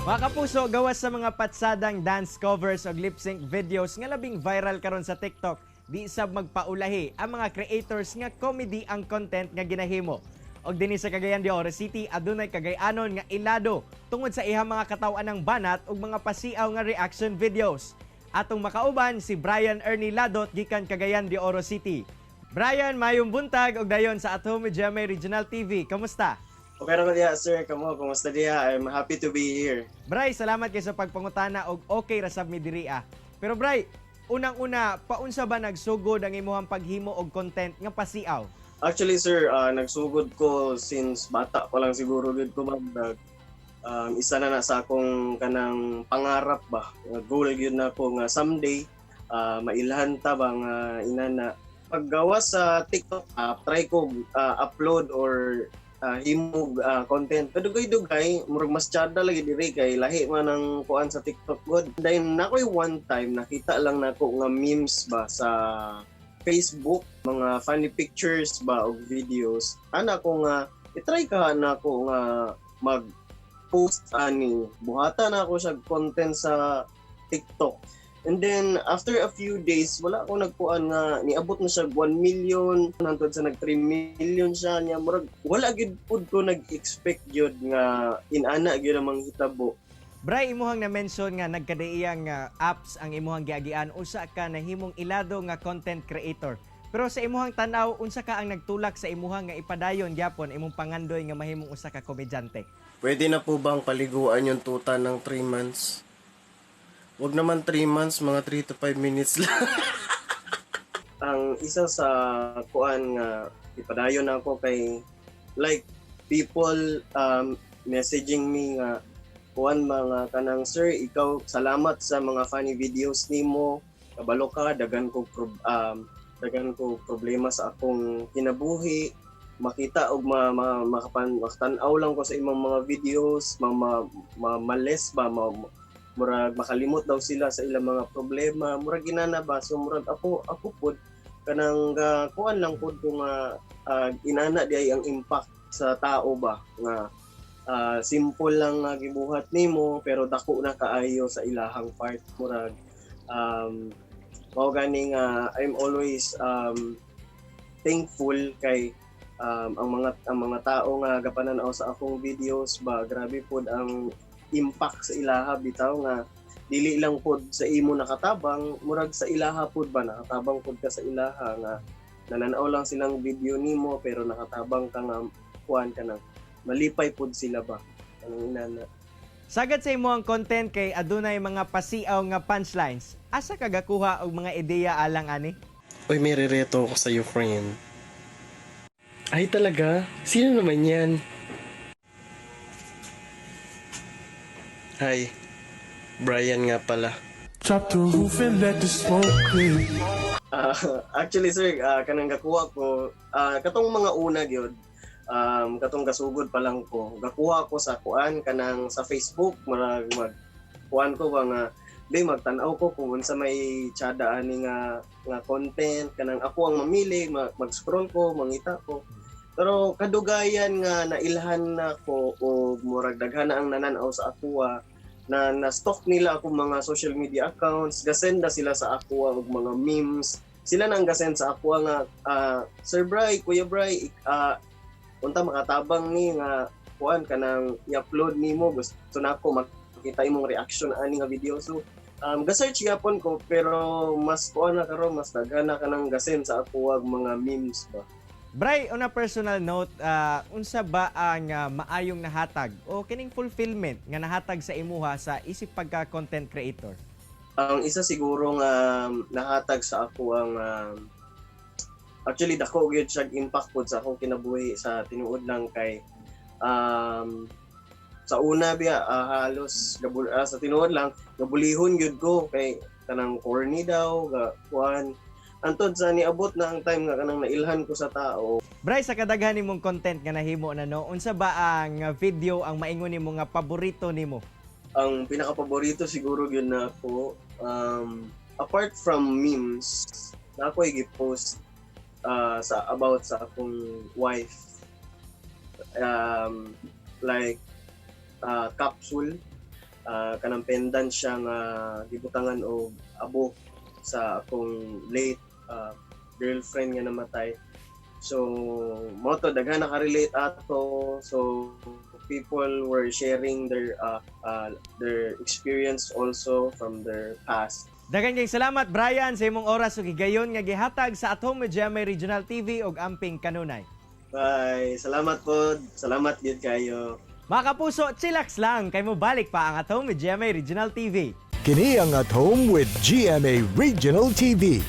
Mga kapuso, gawas sa mga patsadang dance covers o lip sync videos nga labing viral karon sa TikTok, di sab magpaulahi ang mga creators nga comedy ang content nga ginahimo. Og dinhi sa Cagayan de Oro City, adunay Cagayanon nga ilado tungod sa ihang mga kataw-anang banat ug mga pasiaw nga reaction videos. Atong makauban si Brian Ernie Ladot gikan Cagayan de Oro City. Brian, mayong buntag og dayon sa At Home with GMA Regional TV. Kamusta? Okay ra ko diha, sir. Kamo, kumusta diha? I'm happy to be here. Bray, salamat kay sa pagpangutana og okay ra sab mi diri ah. Pero Bray, unang-una, paunsa ba nagsugod ang imuhang paghimo og content nga pasiaw? Actually, sir, nagsugod ko since bata pa lang siguro gud ko mag isa na na sa akong kanang pangarap ba. Nga goal gyud na ko nga someday mailhan ta ba nga inana. Paggawas sa TikTok app, try ko upload or himog content. Kadugay-dugay, murag mas tsada lagi diri kay lahi man ang kuan sa TikTok god. Then nakoy one time nakita lang nako nga memes ba sa Facebook, mga funny pictures ba og videos. Ana ko nga i-try ka na ko nga mag-post ani. Buhata na ako siya content sa TikTok. And then after a few days, wala ako nagkuan nga niabot na siya 1 million, hantod sa nag 3 million siya niya. Murag wala gyud pud ko nag-expect gyud nga inana gyud ang manghitabo. Bray, imuhang na-mention nga nagkadaiyang apps ang imuhang giagian usa ka nahimong ilado nga content creator. Pero sa imuhang tan-aw, unsa ka ang nagtulak sa imuhang nga ipadayon gyapon imong pangandoy nga mahimong usa ka komedyante? Pwede na po bang paliguan yung tuta ng 3 months? Wag naman 3 months, mga 3 to 5 minutes lang. Ang isa sa kuan nga ipadayon ako kay like people messaging me nga kuan mga kanang, "Sir, ikaw, salamat sa mga funny videos nimo, kabalo ka daghan ko problema sa akong kinabuhi, makita og ma, makapan makatan-aw lang ko sa imong mga videos, ma, ma-less ba, murag makalimot daw sila sa ilang mga problema," murag inana ba. So murag ako pod kanang kuan lang pod ko nga inana di ay ang impact sa tao ba nga simple lang nga gibuhat nimo pero dako na kaayo sa ilahang part. Murag mao gani nga I'm always thankful kay ang mga tao nga gapananaw sa akong videos ba, grabe pod ang impact sa ilaha bitaw nga dili lang pod sa imo nakatabang, murag sa ilaha pod ba, nakatabang pod ka sa ilaha nga nananaw lang silang video nimo pero nakatabang ka nga kuan ka nang malipay pod sila ba, anong inana. Sagad sa imuhang content kay adunay mga pasiaw nga punchlines. Asa ka gakuha og mga ideya alang ani? Uy, may rereto ako sa'yo, friend. Ay, talaga? Sino naman yan? Hi. Brian nga pala. Drop the roof and let the smoke clear. Actually, sir, kanang gakuha ko, katong mga una gyud, katong gasugod pa lang ko, gakuha ko sa kuan kanang sa Facebook, marag mag kuan ko ba nga di magtan-aw ko kung unsa may tsada ani nga nga content, kanang ako ang mamili, mag-scroll ko, mangita ko. Pero kadugayan nga nailhan na ko o murag daghan na ang nananaw sa akoa na na-stalk nila ako mga social media accounts, gasend na sila sa akoa og mga memes. Sila na ang gasend sa akoa nga "Sir Bray, Kuya Bray, unta makatabang ni nga kuan kanang i-upload nimo, gusto nako makita imong reaction ani nga video." So ga-search gyapon ko pero mas kuan na karon, mas daghan na kanang gasend sa akoa og mga memes ba. Bray, on a personal note, unsa ba ang maayong nahatag o kining fulfillment nga nahatag sa imuha sa isip pagka content creator? Ang isa siguro nga nahatag sa ako ang actually dako gyud siya impact pod sa akong kinabuhi sa tinuod lang kay sa una biya halos sa tinuod lang gabulihon gyud ko kay kanang corny daw ga kuan, antod sa niabot na ang time nga kanang nailhan ko sa tao. Bray, sa kadaghan nimong content nga nahimo na no, unsa ba ang video ang maingon nimo nga paborito nimo? Ang pinakapaborito siguro gyud na ako, apart from memes na ako gi-post sa about sa akong wife, like capsule. Kanang pendant siya nga gibutangan og abo sa akong late girlfriend nga namatay. So mao to, daghan nakarelate ato. So people were sharing their experience also from their past. Daghan kayong salamat, Brian, sa imong oras ug higayon nga gihatag sa At Home with GMA Regional TV ug amping kanunay. Bye. Salamat po. Salamat gid kayo. Mga kapuso, chillax lang kay mobalik pa ang At Home with GMA Regional TV. Kini ang At Home with GMA Regional TV.